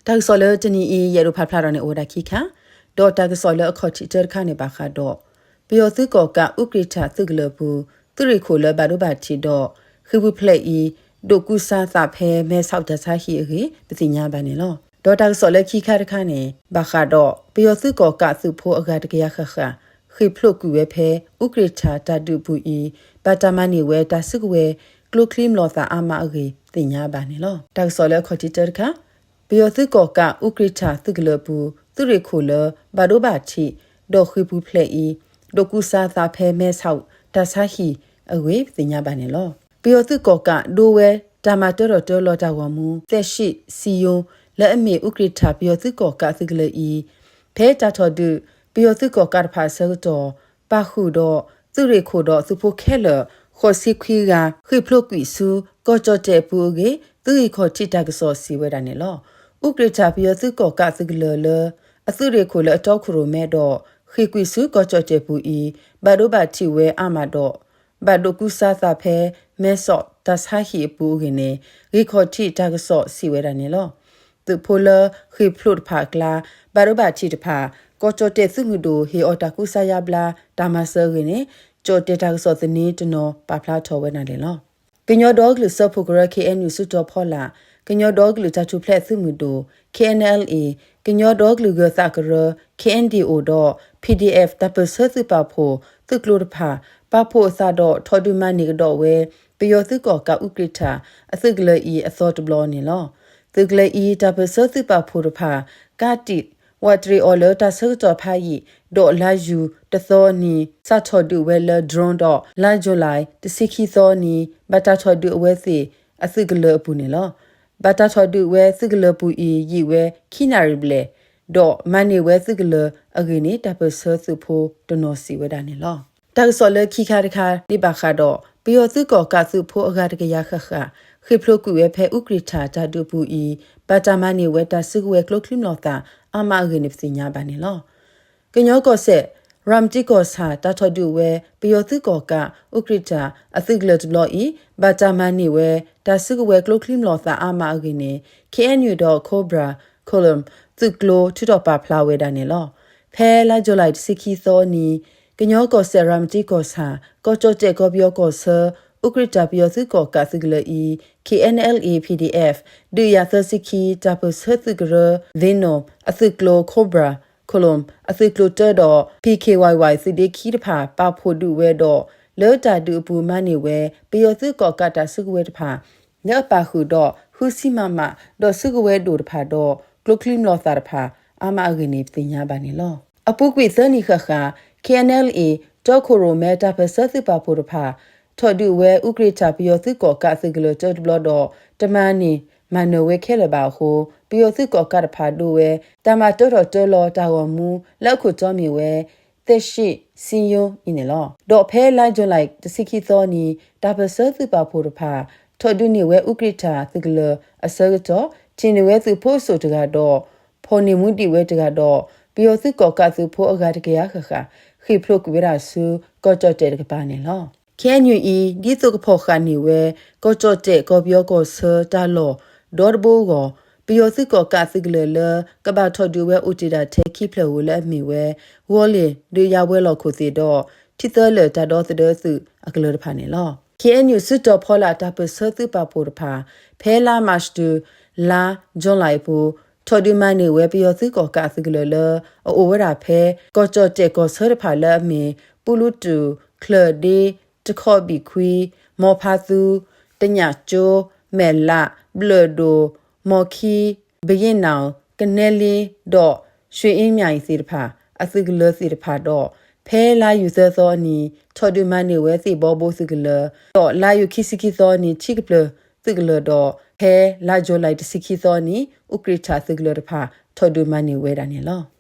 တၢ်ကစီၣ်လၢတနံၤအံၤ ယအဲၣ်ဒိးဖးဖျါထီၣ်န့ၣ် အိၣ်ဝဲဒၣ်ခံခါ, ဒီးတၢ်ကစီၣ်လၢအခီၣ်ထံးတၢတခါန့ၣ် ဘၣ်ဃးဒီး ပယီၤသုးကီၣ်ကးအူကြံၣ်ထၣ်သုးကလၢၤအပူၤ သုးရ့ၣ်ခိၣ်လၢဘၣ်ဒိဘၣ်ထံးဒီး ဃ့ၢ်ပူၤဖျဲးအံၤ ဒိးကူစါသးဖဲမဲဆီးတၢ်ဆါဟံၣ်အဂ့ၢ် ပသ့ၣ်ညါဘၣ်န့ၣ်လီၤ. ဒီးတၢ်ကစီၣ်လၢခံခါတခါန့ၣ် ဘၣ်ဃးဒီး ပယီၤသုးကီၣ်ကးသုးဖိအဂၤတကယၤဃၣ်ဃၣ် ဃ့ၢ်ဖျိးကွံာ်ဝဲဖဲ အူကြံၣ်ထၣ်တၢ်ဒုးအပူၤအံၤ ဘၣ်တၢ်မၤန့ၢ်ဝဲတၢ်စုကဝဲၤ ကျိချံမျိာ်သၣ်အါမးအဂ့ၢ် သ့ၣ်ညါဘၣ်န့ၣ်လီၤ. တၢ်ကစီၣ်လၢအခီၣ်ထံးတၢတခါ ပယီၤသုးကီၣ်ကးအူကြံၣ်ထၣ်သုးကလၢၤအပူၤ သုးရ့ၣ်ခိၣ်လၢ ဘၣ်ဒိဘၣ်ထံး ဒီးဃ့ၢ်ပူၤဖျဲးအံၤ ဒိးကူစါသးဖဲမဲဆီးတၢ်ဆါဟံၣ်အဂ့ၢ် သ့ၣ်ညါဘၣ်န့ၣ်လီၤ. ပယီၤသုးကီၣ်ကးဒိဝဲတၢ်မၤတၢထီၣ်တၢလီၤတၢ်ဂီၤမူ သဲးရှံၣ်စံယိ လၢအမ့ၢ်အူကြံၣ်ထၣ်ပယီၤသုးကီၣ်ကးသုးကလၢၤအံၤ ဖဲတၢ်ထီၣ်ဒုး ပယီၤသုးကီၣ်ကးတဖၣ်အဆၢကတီၢ် ပာ်ဃုာ်ဒီး သုးရ့ၣ်ခိၣ်ဒီးသုးဖိခဲလၢာ် ဃိးဆံခွံဂၤ ဃ့ၢ်ဖျိးကွံာ်ဆူ ကီၢ်ကၠီၣ်တဲၣ်အပူၤအဂ့ၢ် သုးဂံၢ်ခီၣ်ထံးတၢ်ကစီၣ်စံးဝဲဒၣ်န့ၣ်လီၤ. အူကြံၣ်ထၣ်ပယီၤသုးကီၣ်ကးသုးကလၢၤလၢ အသုးရ့ၣ်ခိၣ်လၢအတီခိၣ်ရိၣ်မဲဒီး ဃ့ၢ်ကွံာ်ဆူကီၢ်ကၠီၣ်တဲၣ်ပူၤအံၤ ဘၣ်ဒိဘၣ်ထံးဝဲအါမးဒီး ဘၣ်ဒိးကူစါသးဖဲ မဲဆီးတၢ်ဆါဟံၣ်အပူၤအဂ့ၢ်န့ၣ် ဂံၢ်ခီၣ်ထံးတၢ်ကစီၣ်စံးဝဲဒၣ်န့ၣ်လီၤ. သုးဖိလၢဃ့ၢ်ဖျိးတဖၣ်အကျါ ဘၣ်ဒိဘၣ်ထံးတဖၣ် ကီၢ်ကၠီၣ်တဲၣ်သုးမုၢ်ဒိၣ်ဟ့ၣ်အီၤတၢ်ကူစါယါဘျါတၢ်မၤစၢၤအဂ့ၢ်န့ၣ် ကၠီၣ်တဲၣ်တၢ်ကစီၣ်သန့တနီၤပာ်ဖျါထီၣ်ဝဲဒၣ်န့ၣ်လီၤ. ကညီဒီကလုာ်စၢဖှိၣ်ကရၢ ခ့ၣ်အဲၣ်ယူၣ် စုတီၤဖီလာ် ကညီဒီကလုာ်တၢ်ထူၣ်ဖျဲးသုးမုၢ်ဒိၣ် ခ့ၣ်အဲၣ်ယူၣ် ကညီဒီကလုာ်ဂၢၤသးကရၢ ခ့ၣ်အဲၣ်ယူၣ် ဒီး ပီၣ်ဒီးအ့ၣ် တၢ်ပၢၢ်ဆၢသုးပာ်ဖှိၣ်သုးကျိၤတဖၣ် ပာ်ဖှိၣ်အသးဒီးထီၣ်ဒုးမၤန့ၢ်ကဒီးဝဲ ပယီၤသုးကီၣ်ကးအူကြံၣ်ထၣ် အသုးကလၢၤအံၤအသီတဘျီန့ၣ်လီၤ. သုးကလၢၤအံၤ တၢ်ပၢၢ်ဆၢသုးပာ်ဖှိၣ်တဖၣ် ကးတံာ် ဝးတရံးအီၤလၢတၢ်ဆၢကတီၢ်ဖးယံာ် ဒီးလါယူၤတသီနံၤ စးထီၣ်ဒုးဝဲလၢ drone ဒီး လါယူၤလံ တဆံခံသီနံၤ ဘၣ်တၢ်ထီၣ်ဒုးအဝဲသ့ၣ်အသုးကလၢၤအပူၤန့ၣ်လီၤ. ဘၣ်တၢ်ထီၣ်ဒုးဝဲသုးကလၢၤပူၤအံၤယံာ်ဝဲခံနၣ်ရံၣ်ဘျဲၣ် ဒီးမၤန့ၢ်ဝဲသုးကလၢၤအဂ့ၢ်န့ၣ် တၢ်ပၢၢ်ဆၢသုးဖိတနီၤစံးဝဲဒၣ်န့ၣ်လီၤ. တၢ်ကစီၣ်လၢခံခါတခါ ဒ်ဘၣ်ဃးဒီး ပယီၤသုးကီၣ်ကးသုးဖိအဂၤတကယၤဃၣ်ဃၣ် ဃ့ၢ်ဖျိးကွံာ်ဝဲဖဲအူကြံၣ်ထၣ်တၢ်ဒုးအပူၤအံၤ ဘၣ်တၢ်မၤန့ၢ်ဝဲတၢ်စုကဝဲၤကျိချံမျိာ်သၣ်အါမးအဂ့ၢ်န့ၣ် ပသ့ၣ်ညါဘၣ်န့ၣ်လီၤ. ကညီကီၢ်စဲၣ် ရၤမတံကီၢ်ဆၣ် တၢ်ထီၣ်ဒုးဝဲ ပယီၤသုးကီၣ်ကး အူကြံၣ်ထၣ် အသုးကလၢၤတဘျီအံၤ ဘၣ်တၢ်မၤန့ၢ်ဝဲ တၢ်စုကဝဲၤကျိချံမျိာ်သၣ်အါမးအဂ့ၢ်န့ၣ် ခ့ၣ်အဲၣ်ယူၣ် ဒီး Cobra Column သုးကျိ ထုးထီၣ်ပာ်ဖျါဝဲဒၣ်န့ၣ်လီၤ. ဖဲလါယူၤလံ တဆံခံသီနံၤ ကညီကီၢ်စဲၣ် ရၤမတံကီၢ်ဆၣ် ကီၢ်ကၠီၣ်တဲၣ်ကီၢ်ပယီၤကီၢ်ဆၢ အူကြံၣ်ထၣ်ပယီၤသုးကီၣ်ကးသုးကလၢၤအံၤ ခ့ၣ်အဲၣ်ယူၣ် ပီၣ်ဒီးအ့ၣ် ဒုးယၤသၢဆံခံ တၢ်ပၢၢ်ဆၢသုးကရၢ Venom အသုးကျိ Cobra Column အသုးကျိတၢဒီး ပီၣ်ကၠ့ၣ်ဝဲၢ်ဝဲၢ် သုးဒ့ခံတဖၣ် ပာ်ဖှိၣ်ဒုးဝဲဒီး လၢတၢ်ဒုးအပူၤမၤန့ၢ်ဝဲ ပယီၤသုးကီၣ်ကးတၢ်စုကဝဲၤတဖၣ် လၢအပာ်ဃုာ်ဒီး ဃုဆံ မမ ဒီးစုကဝဲၤဒိၣ်တဖၣ်ဒီး ကျိချံမျိာ်သၣ်တဖၣ် အါမးအဂ့ၢ်န့ၣ် ပသ့ၣ်ညါဘၣ်န့ၣ်လီၤ. အပူၤကွံာ်သၢနံၣ်ဃၣ်ဃၣ် ခ့ၣ်အဲၣ်ယူၣ် တီခိၣ်ရိၣ်မဲတၢ်ပၢၢ်ဆၢသုးပာ်ဖှိၣ်တဖၣ် ထီၣ်ဒုးဝဲ အူကြံၣ်ထၣ်ပယီၤသုးကီၣ်ကးသုးကလၢၤတၢတဘျီဒီး တမၤန့ၢ်မၤနၢၤဝဲခဲလၢာ်ဘၣ်အဃိ ပယီၤသုးကီၣ်ကးတဖၣ်ဒိဝဲ တၢ်မၤတၢထီၣ်တၢလီၤတၢ်ဂီၤမူ လၢအခိၣ်တီမ့ၢ်ဝဲ သဲးရှံၣ်စံယိ အံၤန့ၣ်လီၤ. ဒီးဖဲလါယူၤလံ တဆံခံသီနံၤ တၢ်ပၢၢ်ဆၢသုးပာ်ဖှိၣ်တဖၣ် ထီၣ်ဒုးန့ၢ်ဝဲအူကြံၣ်ထၣ်သုးကလၢၤအဆၢကတီၢ် ထံၣ်န့ၢ်ဝဲသုးဖိအစိၣ်တဂၤဒီး ဖီၣ်န့ၢ်မူဒံးဝဲတဂၤဒီး ပယီၤသုးကီၣ်ကးသုးဖိအဂၤတကယၤဃၣ်ဃၣ် ဃ့ၢ်ဖျိးကွံာ်ဝဲဒၣ်ဆူ ကီၢ်ကၠီၣ်တဲၣ်တကပၤန့ၣ်လီၤ. ခ့ၣ်အဲၣ်ယူၣ်အံၤ ဒ်သိးကဖီၣ်ဃာ်န့ၢ်ဝဲ ကီၢ်ကၠီၣ်တဲၣ်ကီၢ်ပယီၤကီၢ်ဆၢတၢ်လီၢ် ဒီတဘိအဂီၢ် ပယီၤသုးကီၣ်ကးသုးကလၢၤလၢ ကဘၣ်ထီၣ်ဒုးဝဲအိၣ်တ့ၢ်ဒၣ်ထဲခံဖျၢၣ်ဧိၤလၢအမ့ၢ်ဝဲ ဂီၤလ့ၣ်ဒုးယၤဝဲၤလီၢ်ခိၣ်သ့ၣ်ဒီး ထံသၢလၢၢ်တၢ်ဒီသဒၢသုးအကလၢၤတဖၣ်န့ၣ်လီၤ. ခ့ၣ်အဲၣ်ယူၣ် စုတီၤဖီလာ်တၢ်ပၢၢ်ဆၢသုးပာ်ဖှိၣ်တဖၣ် ဖဲလါမးရှးတုၤ လါယူၤလံအပူၤ ထီၣ်ဒုးမၤန့ၢ်ဝဲပယီၤသုးကီၣ်ကးသုးကလၢၤလၢ အအိၣ်ဝဲဒၣ်ဖဲ ကီၢ်ကၠီၣ်တဲၣ်ကီၢ်ဆၢတဖၣ်လၢအမ့ၢ် ပူလူတူၣ်, ချၢၣ်ဒ့, တခီဘံၣ်ခွံ, မီၤဖါသူ, တညၣ်ကၠိ, မဲၢ်လး, ဘျၢၣ်ဒိၣ်, မီၤခံ, ဘယ့ၣ်နၣ်, ကနဲလ့ ဒီး ရွှေအင်းမြိုင် သ့ၣ်တဖၣ် အသုးကလၢၤသ့ၣ်တဖၣ်ဒီး ဖဲလါယူၤသၢသီအနံၤ ထီၣ်ဒုးမၤန့ၢ်ဝဲသ့ၣ်ဘီဘိသုးကလၢၤ ဒီးလါယူၤခံဆံခံသီအနံၤ ထံကပျၢၤသုးကလၢၤဒီး ဖဲလါယူၤလံတဆံခံသီအနံၤ အူကြံၣ်ထၣ်သုးကလၢၤတဖၣ် ထီၣ်ဒုးမၤန့ၢ်ဝဲဒၣ်န့ၣ်လီၤ.